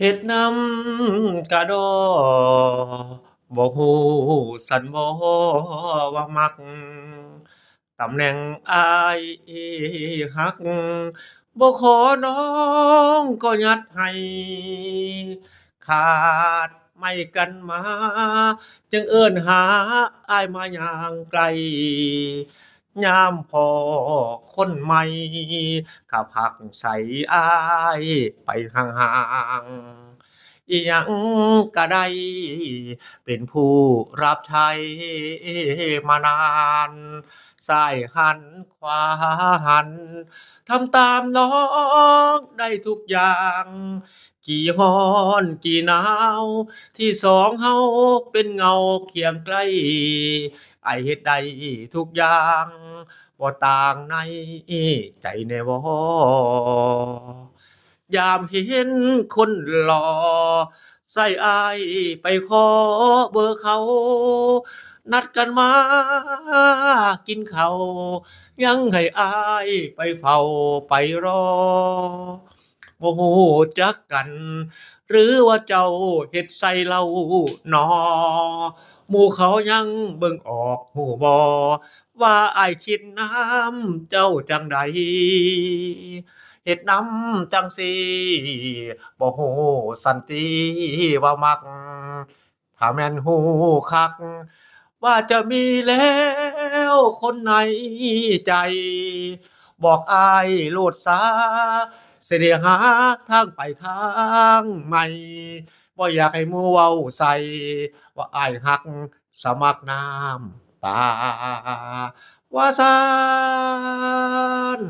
ເຮັດນຳກະດໍ ບໍ່ຮູ້ຊັ້ນບໍ່ວ່າມັກ ຕຳແໜ່ງອ້າຍຮັກ ບໍ່ຂໍນ້ອງກໍຍັດໃຫ້ ຂາດໄມ້ກັນມາ ຈຶ່ງເອີ້ນຫາອ້າຍມາຍ່າງໃກ້ ຍາມພໍ້ຄົນໃໝ່ ກໍຜັກໃສ່ອ້າຍໄປຫ່າງໆ ອີ່ຫຍັງກະໄດ້ ເປັນຜູ້ຮັບໃຊ້ມານານ ຊ້າຍຫັນຂວາຫັນ ທຳຕາມນ້ອງໄດ້ທຸກຢ່າງ ກີ່ຮ້ອນກີ່ໜາວ ທີ່ສອງເຮົາເປັນເງົາຄຽງໃກ້ ອ້າຍເຮັດໄດ້ທຸກຢ່າງ ບໍ່ຕ່າງໃນໃຈແນ່ວໍ ຍາມເຫັນຄົນຫຼໍ່ ໃສ່ອ້າຍໄປຂໍເບີເຂົາ ນັດກັນມາກິນເຂົ້າ ຍັງໃຫ້ອ້າຍໄປເຝົ້າໄປລໍ ບໍ່ຮູ້ຈັກກັນ ຫຼືວ່າເຈົ້າເຮັດໃສ່ເລົ່າໜໍ ໝູ່ເຂົາຍັງເບິ່ງອອກຮູ້ບໍ່ ວ່າອ້າຍຄິດນຳເຈົ້າຈັ່ງໃດ ເຮັດນຳຈັ່ງຊີ້ ບໍ່ຮູ້ຊັ້ນຕິວ່າມັກ ຖ້າແມ່ນຮູ້ຄັກ ວ່າຈະມີແລ້ວຄົນໃນໃຈ ບອກອ້າຍໂລດສາ ຊິໄດ້ຫາທາງໄປທາງໃໝ່ ບໍ່ຢາກໃຫ້ໝູ່ເວົ້າໃສ່ ວ່າອ້າຍຮັກ ສະໝັກນ້ຳຕາ ວ່າຊັ້ນ.